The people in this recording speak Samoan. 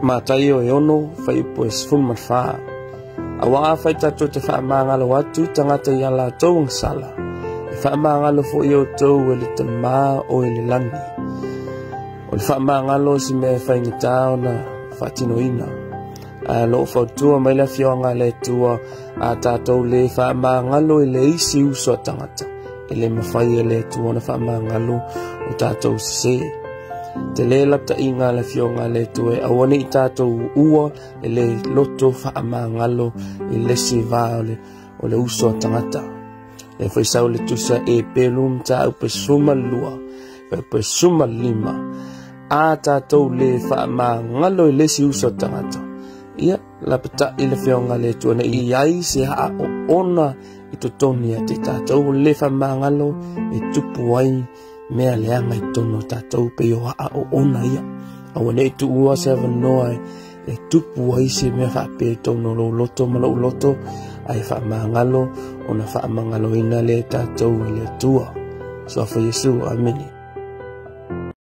Mataio e 6, fuaiupu e 14. Aua afai tatou te faamagalo atu i tagata i a latou agasala, e faamagalo foi outou e le Tama o i le lagi. O le faamagalo o se mea e faigata ona faatinoina. Ae o lo o fautua mai le Afioga a le Atua, a tatou le faamagalo i le isi uso a tagata, e le mafai e le Atua ona faamagalo o tatou sese. Tele lapataiga a le Afioga a le Atua e aua ne i tatou ua e le loto faamagalo i le isi va o le uso a tagata. Lea foi sau le tusa e pelu mataupu e 12, fuaiupu e 15. A tatou le faamagalo i le isi uso a tagata, ia lapatai le Afioga a le Atua ne i ai se aaoona i totonu ia te tatou. O le le faamagalo e tupu ai mea leaga i totonu o tatou, pei o aaoona ia. Aua ne i tuua se avanoa e tupu ai se mea faapea i totonu o lou loto ma lou loto, ae faamagalo ona faamagaloina lea tatou e le Atua. Suafa Iesu, amene.